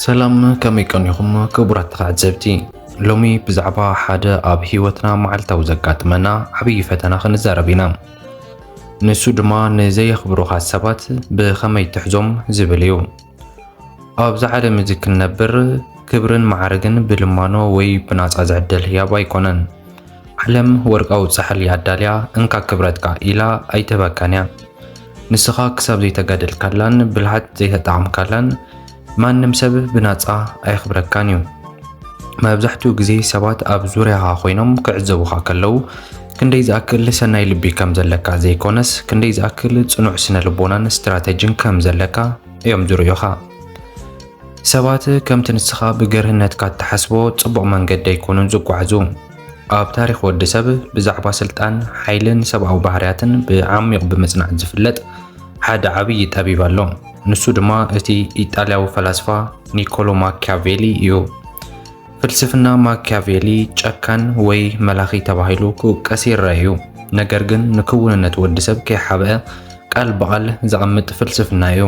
ሰላም፣ ከመይ ቀኒኹም ክቡራት ተዓዘብቲ? ሎሚ ብዛዕባ ሓደ ኣብ ህይወትና መዓልታዊ ዘጋጥመና ዓብዪ ፈተና ክንዛረብ ኢና። ንሱ ድማ ንዘየኽብሩኻ ሰባት ብኸመይ ትሕዞም ዝብል እዩ። ኣብዛ ዓለም እዚ ክንነብር ክብርን ማዕርግን ብልማኖ ወይ ብናጻ ዝዕደል ህያብ ኣይኮነን። ዓለም ወርቃዊ ጻሕሊ ኣዳልያ እንካ ክብረትካ ኢላ ኣይትህበካን እያ። ንስኻ ክሳብ ዘይተጋደልካላን ብልሃት ዘይተጠቐምካላን ማንም ሰብ ብናጻ ኣየኽብረካን እዩ። መብዛሕትኡ ግዜ ሰባት ኣብ ዙርያኻ ኮይኖም ክዕዘቡኻ ከለዉ ክንደይ ዝኣክል ሰናይ ልቢ ከም ዘለካ ዘይኮነስ ክንደይ ዝኣክል ጽኑዕ ስነ ልቦናን ስትራተጂን ከም ዘለካ እዮም ዝርእዩኻ። ሰባት ከምቲ ንስኻ ብገርህነትካ እትሓስቦ ጽቡቕ መንገዲ ኣይኮኑን ዝጓዓዙ። ኣብ ታሪኽ ወዲ ሰብ ብዛዕባ ስልጣን፣ ሓይልን ሰብኣዊ ባህርያትን ብዓሚቕ ብምጽናዕ ዝፍለጥ ሓደ ዓብዪ ጠቢብ ኣሎ። ንሱ ድማ እቲ ኢጣልያዊ ፈላስፋ ኒኮሎ ማኪያቬሊ እዩ። ፍልስፍና ማኪያቬሊ ጨካን ወይ መላኺ ተባሂሉ ክውቀስ ይረአ እዩ። ነገር ግን ንክውንነት ወዲ ሰብ ከይሓብአ ቃል ብቓል ዘቐምጥ ፍልስፍና እዩ።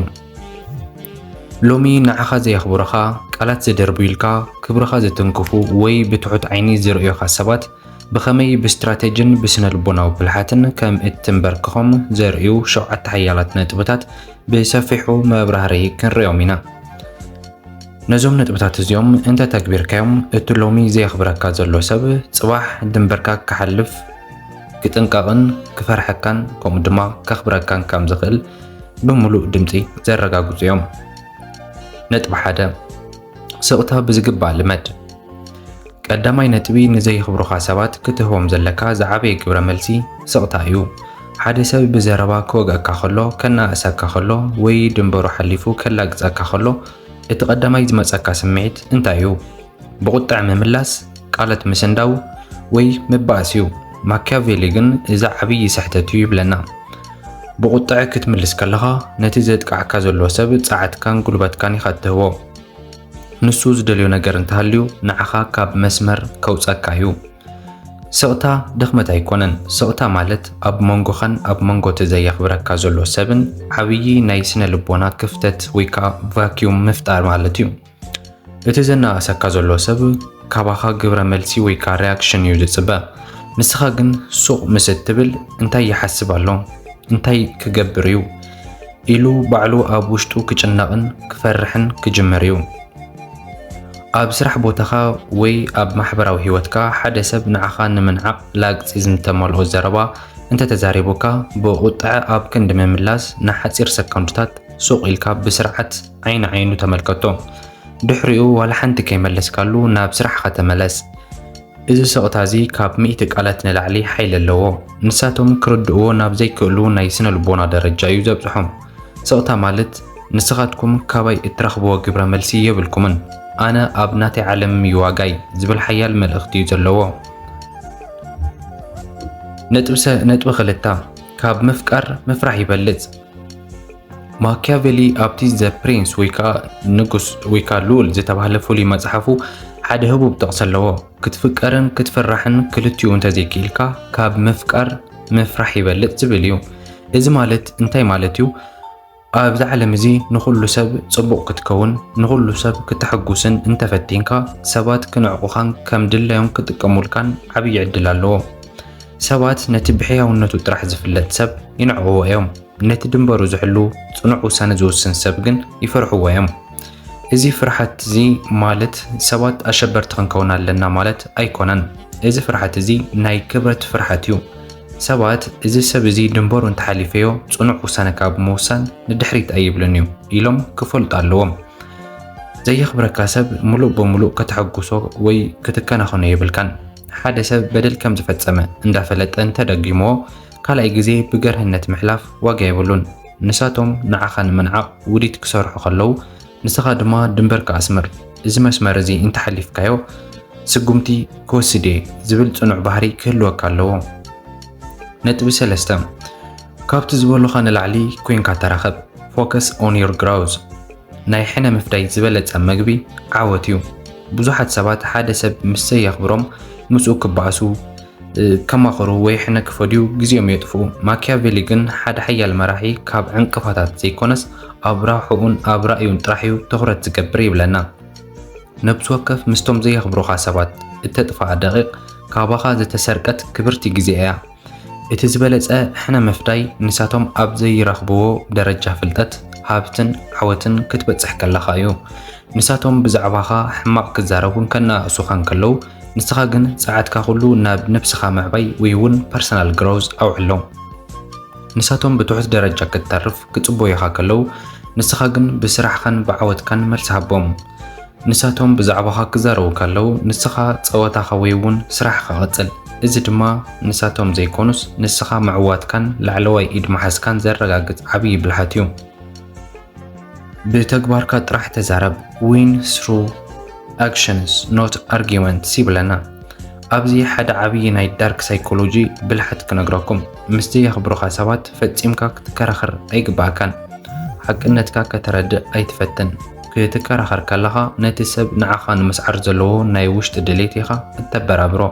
ሎሚ ንዓኻ ዘየኽብሩኻ፣ ቃላት ዝደርብዩልካ፣ ክብርኻ ዝትንክፉ ወይ ብትሑት ዓይኒ ዝርእዩኻ ሰባት ብኸመይ ብስትራተጂን ብስነ ልቦናዊ ብልሓትን ከም እትንበርክኾም ዘርእዩ ሸውዓተ ሓያላት ነጥብታት ብሰፊሑ መብራህርሂ ክንርእዮም ኢና። ነዞም ነጥብታት እዚኦም እንተ ተግቢርካዮም፣ እቲ ሎሚ ዘየኽብረካ ዘሎ ሰብ ጽባሕ ድንበርካ ክሓልፍ ክጥንቀቕን ክፈርሐካን ከምኡ ድማ ከኽብረካን ከም ዝኽእል ብምሉእ ድምጺ ዘረጋግጹ እዮም። ነጥቢ ሓደ፣ ስቕታ ብዝግባእ ልመድ። ቀዳማይ ነጥቢ፣ ንዘየኽብሩኻ ሰባት ክትህቦም ዘለካ ዝዓበየ ግብረ መልሲ ስቕታ እዩ። ሓደ ሰብ ብዘረባ ክወግኣካ ከሎ፣ ከናእሰካ ከሎ፣ ወይ ድንበሩ ሓሊፉ ከላግጸካ ከሎ፣ እቲ ቀዳማይ ዝመጸካ ስምዒት እንታይ እዩ? ብቑጥዐ ምምላስ፣ ቃላት ምስንዳው፣ ወይ ምባእስ እዩ። ማኪያቬሊ ግን እዚ ዓብዪ ስሕተት እዩ ይብለና። ብቑጥዐ ክትምልስ ከለኻ፣ ነቲ ዘጥቃዕካ ዘሎ ሰብ ጸዓትካን ጉልበትካን ኢኻ እትህቦ። ንሱ ዝደልዮ ነገር እንተሃልዩ፣ ንዓኻ ካብ መስመር ከውጸካ እዩ። ስቕታ ድኽመት ኣይኮነን። ስቕታ ማለት ኣብ መንጎኻን ኣብ መንጎ እቲ ዘየኽብረካ ዘሎ ሰብን ዓብዪ ናይ ስነ ልቦና ክፍተት ወይ ከኣ ቫክዩም ምፍጣር ማለት እዩ። እቲ ዘናኣሰካ ዘሎ ሰብ ካባኻ ግብረ መልሲ ወይ ከኣ ሪያክሽን እዩ ዝጽበ። ንስኻ ግን ሱቕ ምስ እትብል፣ "እንታይ ይሓስብ ኣሎ? እንታይ ክገብር እዩ?" ኢሉ ባዕሉ ኣብ ውሽጡ ክጭነቕን ክፈርሕን ክጅምር እዩ። ኣብ ስራሕ ቦታኻ ወይ ኣብ ማሕበራዊ ህይወትካ ሓደ ሰብ ንዓኻ ንምንዓቕ ላግጺ ዝተመልኦ ዘረባ እንተተዛሪቡካ፣ ብቑጥዐ ኣብ ክንዲ ምምላስ ንሓጺር ሰኮንድታት ሱቕ ኢልካ ብስርዓት ዓይኒ ዓይኑ ተመልከቶ። ድሕሪኡ ዋላ ሓንቲ ከይመለስካሉ ናብ ስራሕኻ ተመለስ። እዚ ስቕታ እዚ ካብ ሚእቲ ቃላት ንላዕሊ ሓይሊ ኣለዎ። ንሳቶም ክርድእዎ ናብ ዘይክእሉ ናይ ስነ ልቦና ደረጃ እዩ ዘብጽሖም። ስቕታ ማለት ንስኻትኩም ካባይ እትረኽብዎ ግብረ መልሲ የብልኩምን፣ ኣነ ኣብ ናተይ ዓለም እዩ ዋጋይ ዝብል ሓያል መልእኽቲ እዩ ዘለዎ። ነጥቢ ሰ-፣ ነጥቢ ክልተ፣ ካብ ምፍቃር ምፍራሕ ይበልጽ። ማኪያቬሊ ኣብቲ ዘ ፕሪንስ ወይ ከኣ ንጉስ ወይ ከኣ ልኡል ዝተባህለ ፍሉይ መጽሓፉ ሓደ ህቡብ ጥቕሲ ኣለዎ። "ክትፍቀርን ክትፍራሕን ክልቲኡ እንተዘይክኢልካ፣ ካብ ምፍቃር ምፍራሕ ይበልጽ" ዝብል እዩ። እዚ ማለት እንታይ ማለት እዩ? ኣብዚ ዓለም እዚ ንኹሉ ሰብ ጽቡቕ ክትከውን፣ ንኹሉ ሰብ ክተሐጉስን እንተፈቲንካ፣ ሰባት ክንዕቑኻን ከም ድላዮም ክጥቀሙልካን ዓብዪ ዕድል ኣለዎ። ሰባት ነቲ ብሕያውነቱ ጥራሕ ዝፍለጥ ሰብ ይንዕቕዎ እዮም። ነቲ ድንበሩ ዝሕሉ ጽኑዕ ውሳነ ዝውስን ሰብ ግን ይፈርሕዎ እዮም። እዚ ፍርሓት እዚ ማለት ሰባት ኣሸበርቲ ክንከውን ኣለና ማለት ኣይኮነን። እዚ ፍርሓት እዚ ናይ ክብረት ፍርሓት እዩ። ሰባት እዚ ሰብ እዚ ድንበሩ እንተሓሊፈዮ ጽኑዕ ውሳነ ካብ ምውሳን ንድሕሪት ኣይብልን እዩ ኢሎም ክፈልጡ ኣለዎም። ዘየኽብረካ ሰብ ምሉእ ብምሉእ ከተሐጉሶ ወይ ክትከናኸኖ የብልካን። ሓደ ሰብ በደል ከም ዝፈጸመ እንዳፈለጠ እንተደጊምዎ፣ ካልኣይ ግዜ ብገርህነት ምሕላፍ ዋጋ የብሉን። ንሳቶም ንዓኻ ንምንዓቕ ውዲት ክሰርሑ ከለዉ፣ ንስኻ ድማ ድንበርካ ኣስምር። እዚ መስመር እዚ እንተሓሊፍካዮ፣ ስጉምቲ ክወስድ እየ ዝብል ጽኑዕ ባህሪ ክህልወካ ኣለዎ። ነጥቢ ሰለስተ፣ ካብቲ ዝበሉኻ ንላዕሊ ኮይንካ ተራኸብ። Focus on your growth። ናይ ሕነ ምፍዳይ ዝበለጸ መግቢ ዓወት እዩ። ብዙሓት ሰባት ሓደ ሰብ ምስ ዘየኽብሮም ምስኡ ክበኣሱ፣ እ፣ ከማኽሩ ወይ ሕነ ክፈድዩ ግዜኦም የጥፍኡ። ማኪያቬሊ ግን ሓደ ሓያል መራሒ ካብ ዕንቅፋታት ዘይኮነስ ኣብ ረብሓኡን ኣብ ራእዩን ጥራሕ እዩ ትኹረት ዝገብር ይብለና። ነብሲ ወከፍ ምስቶም ዘየኽብሩኻ ሰባት እተጥፍኣ ደቒቕ ካባኻ ዝተሰርቀት ክብርቲ ግዜ እያ። እቲ ዝበለጸ ሕነ ምፍዳይ ንሳቶም ኣብ ዘይረኽብዎ ደረጃ ፍልጠት፣ ሃብትን ዓወትን ክትበጽሕ ከለኻ እዩ። ንሳቶም ብዛዕባኻ ሕማቕ ክዛረቡን ከነኣእሱኻን ከለዉ፣ ንስኻ ግን ጸዓትካ ኩሉ ናብ ነብስኻ ምዕባይ ወይ እውን ፐርሰናል ግሮዝ ኣውዕሎ። ንሳቶም ብትሑት ደረጃ ክትተርፍ ክጽበዩኻ ከለዉ፣ ንስኻ ግን ብስራሕኻን ብዓወትካን መልሲ ሃቦም። ንሳቶም ብዛዕባኻ ክዛረቡ ከለዉ፣ ንስኻ ጸወታኻ ወይ እውን ስራሕኻ ቀጽል። እዚ ድማ ንሳቶም ዘይኮኑስ ንስኻ ምዕዋትካን ላዕለዋይ ኢድ ምሓዝካን ዘረጋግጽ ዓብዪ ብልሓት እዩ። ብተግባርካ ጥራሕ ተዛረብ። Win through actions, not arguments ይብለና። ኣብዚ ሓደ ዓብዪ ናይ ዳርክ ሳይኮሎጂ ብልሓት ክነግረኩም። ምስ ዘየኽብሩኻ ሰባት ፈጺምካ ክትከራኸር ኣይግባእካን። ሓቅነትካ ከተረድእ ኣይትፈትን። ክትከራኸር ከለኻ ነቲ ሰብ ንዓኻ ንምስዓር ዘለዎ ናይ ውሽጢ ድሌት ኢኻ እተበራብሮ።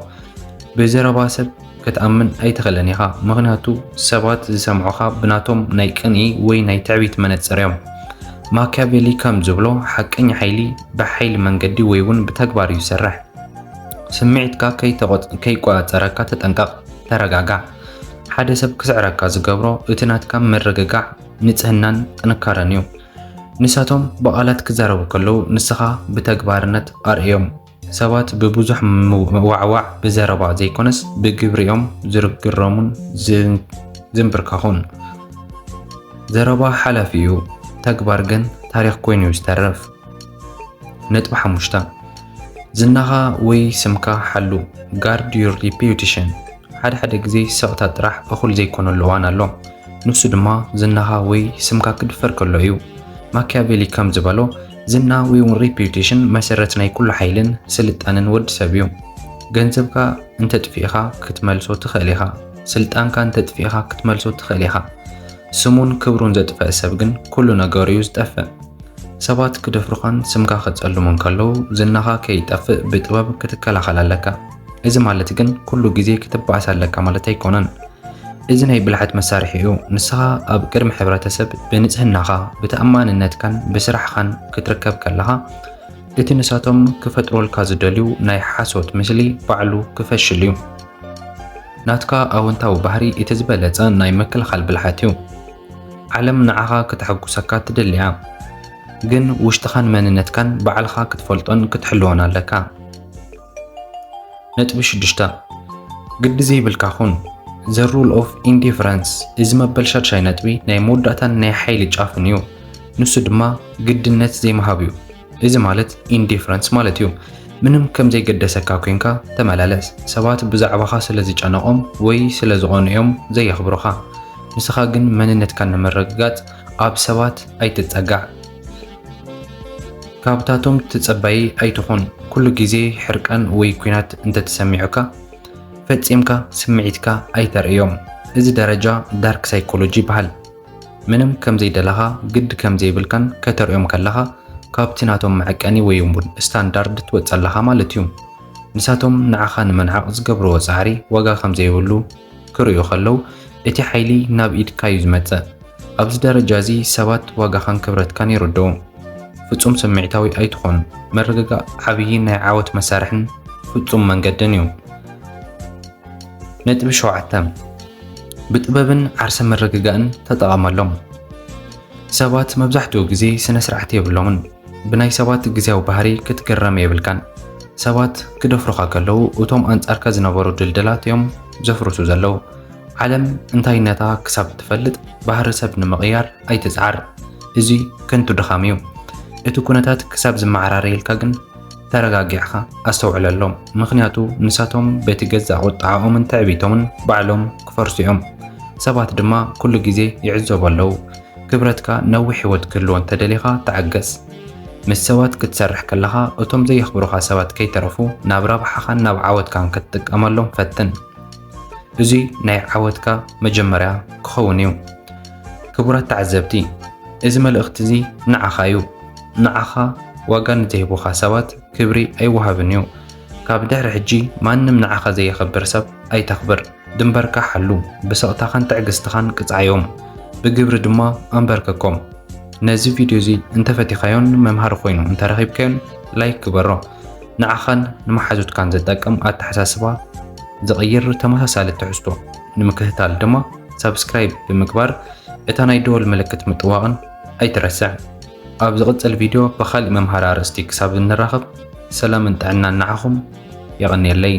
ብዘረባ ሰብ ክትኣምን ኣይትኽእልን ኢኻ፣ ምኽንያቱ ሰባት ዝሰምዑኻ ብናቶም ናይ ቅንኢ ወይ ናይ ትዕቢት መነጽር እዮም። ማኪያቬሊ ከም ዝብሎ፣ ሓቀኛ ሓይሊ ብሓይሊ መንገዲ ወይ እውን ብተግባር እዩ ዝሰርሕ። ስምዒትካ ከይተቖጽ-፣ ከይቆጻጸረካ ተጠንቀቕ፣ ተረጋጋዕ። ሓደ ሰብ ክስዕረካ ዝገብሮ እቲ ናትካ ምርግጋዕ፣ ንጽህናን ጥንካረን እዩ። ንሳቶም ብቓላት ክዛረቡ ከለዉ ንስኻ ብተግባርነት ኣርእዮም። ሰባት ብብዙሕ ምውዕዋዕ ብዘረባ ዘይኮነስ ብግብሪ እዮም ዝግረሙን ዝን-፣ ዝንብርከኹን። ዘረባ ሓላፊ እዩ፣ ተግባር ግን ታሪኽ ኮይኑ እዩ ዝተርፍ። ነጥቢ ሓሙሽተ፣ ዝናኻ ወይ ስምካ ሓሉ። Guard your reputation። ሓደ ሓደ ግዜ ስቕታ ጥራሕ እኹል ዘይኮነሉ እዋን ኣሎ። ንሱ ድማ ዝናኻ ወይ ስምካ ክድፈር ከሎ እዩ። ማኪያቬሊ ከም ዝበሎ፣ ዝና ወይ እውን ሬፒዩቴሽን መሰረት ናይ ኩሉ ሓይልን ስልጣንን ወዲ ሰብ እዩ። ገንዘብካ እንተጥፊእኻ ክትመልሶ ትኽእል ኢኻ። ስልጣንካ እንተጥፊእኻ ክትመልሶ ትኽእል ኢኻ። ስሙን ክብሩን ዘጥፍአ ሰብ ግን ኩሉ ነገሩ እዩ ዝጠፍእ። ሰባት ክደፍሩኻን ስምካ ከጸልሙን ከለዉ ዝናኻ ከይጠፍእ ብጥበብ ክትከላኸል ኣለካ። እዚ ማለት ግን ኩሉ ግዜ ክትበኣስ ኣለካ ማለት ኣይኮነን። እዚ ናይ ብልሓት መሳርሒ እዩ። ንስኻ ኣብ ቅድሚ ሕብረተሰብ ብንጽህናኻ፣ ብተኣማንነትካን ብስራሕኻን ክትርከብ ከለኻ፣ እቲ ንሳቶም ክፈጥሩልካ ዝደልዩ ናይ ሓሶት ምስሊ ባዕሉ ክፈሽል እዩ። ናትካ ኣወንታዊ ባህሪ እቲ ዝበለጸ ናይ ምክልኻል ብልሓት እዩ። ዓለም ንዓኻ ክተሐጉሰካ ትደሊ እያ፣ ግን ውሽጥኻን መንነትካን ባዕልኻ ክትፈልጦን ክትሕልዎን ኣለካ። ነጥቢ ሽዱሽተ፣ ግዲ ዘይብልካ ኩን። The rule of indifference። እዚ መበል ሻድሻይ ነጥቢ ናይ መወዳእታን ናይ ሓይሊ ጫፍን እዩ። ንሱ ድማ ግድነት ዘይምሃብ እዩ። እዚ ማለት ኢንዲፍረንስ ማለት እዩ። ምንም ከም ዘይገደሰካ ኮንካ ተመላለስ። ሰባት ብዛዕባኻ ስለ ዝጨነቖም ወይ ስለ ዝቐንኡ እዮም ዘየኽብሩኻ። ንስኻ ግን መንነትካ ንምርግጋጽ ኣብ ሰባት ኣይትጸጋዕ። ካብታቶም ትጸባዪ ኣይትኹን። ኩሉ ግዜ ሕርቃን ወይ ኲናት እንተተሰሚዑካ፣ ፈጺምካ ስምዒትካ ኣይተርእዮም። እዚ ደረጃ ዳርክ ሳይኮሎጂ ይበሃል። ምንም ከም ዘይደለኻ፣ ግዲ ከም ዘይብልካን ከተርእዮም ከለኻ፣ ካብቲ ናቶም መዐቀኒ ወይ እውን ስታንዳርድ ትወጽእ ኣለኻ ማለት እዩ። ንሳቶም ንዓኻ ንምንዓቕ ዝገብርዎ ጻዕሪ ዋጋ ከም ዘይብሉ ክርእዩ ከለዉ፣ እቲ ሓይሊ ናብ ኢድካ እዩ ዝመጽእ። ኣብዚ ደረጃ እዚ ሰባት ዋጋኻን ክብረትካን ይርድኡ። ፍጹም ስምዒታዊ ኣይትኹን። ምርግጋእ ዓብዪ ናይ ዓወት መሳርሕን ፍጹም መንገድን እዩ። ነጥቢ ሸውዓተ፣ ብጥበብን ዓርሰ ምርግጋእን ተጠቐመሎም። ሰባት መብዛሕትኡ ግዜ ስነ ስርዓት የብሎምን። ብናይ ሰባት ግዜያዊ ባህሪ ክትግረም የብልካን። ሰባት ክደፍሩኻ ከለዉ፣ እቶም ኣንጻርካ ዝነበሩ ድልድላት እዮም ዘፍርሱ ዘለዉ። ዓለም እንታይነታ ክሳብ እትፈልጥ፣ ባህሪ ሰብ ንምቕያር ኣይትጽዓር። እዚ ከንቱ ድኻም እዩ። እቲ ኩነታት ክሳብ ዝመዓራረየልካ ግን፣ ተረጋጊዕኻ ኣስተውዕለሎም። ምኽንያቱ፣ ንሳቶም በቲ ገዛእ ቁጥዓኦምን ትዕቢቶምን ባዕሎም ክፈርሱ እዮም። ሰባት ድማ ኩሉ ግዜ ይዕዘቡ ኣለዉ። ክብረትካ ነዊሕ ህይወት ክህልዎ እንተደሊኻ፣ ተዓገስ። ምስ ሰባት ክትሰርሕ ከለኻ፣ እቶም ዘየኽብሩኻ ሰባት ከይተረፉ፣ ናብ ረብሓኻን ናብ ዓወትካን ክትጥቀመሎም ፈትን። እዚ ናይ ዓወትካ መጀመርያ ክኸውን እዩ። ክቡራት ተዓዘብቲ፣ እዚ መልእኽቲ እዚ ንዓኻ እዩ። ንዓኻ ዋጋ ንዘይህቡኻ ሰባት ክብሪ ኣይወሃብን እዩ። ካብ ድሕሪ ሕጂ ማንም ንዓኻ ዘየኽብር ሰብ ኣይተኽብር። ድንበርካ ሓሉ። ብስቕታኻን ትዕግስትኻን ቅጽዓዮም። ብግብሪ ድማ ኣንበርክኮም። ነዚ ቪድዮ እዚ እንተፈቲኻዮን መምሃሪ ኮይኑ እንተረኺብካዮን፣ ላይክ ግበሮ። ንዓኻን ንመሓዙትካን ዝጠቅም ኣተሓሳስባ ዝቕይር ተመሳሳሊ ትሕዝቶ ንምክትታል ድማ ሳብስክራይብ ብምግባር እታ ናይ ደወል ምልክት ምጥዋቕን ኣይትረስዕ። ኣብ ዝቕጽል ቪድዮ ብኻልእ መምሃሪ ኣርእስቲ ክሳብ እንራኸብ ሰላምን ጥዕናን ንዓኹም። የቐንየለይ።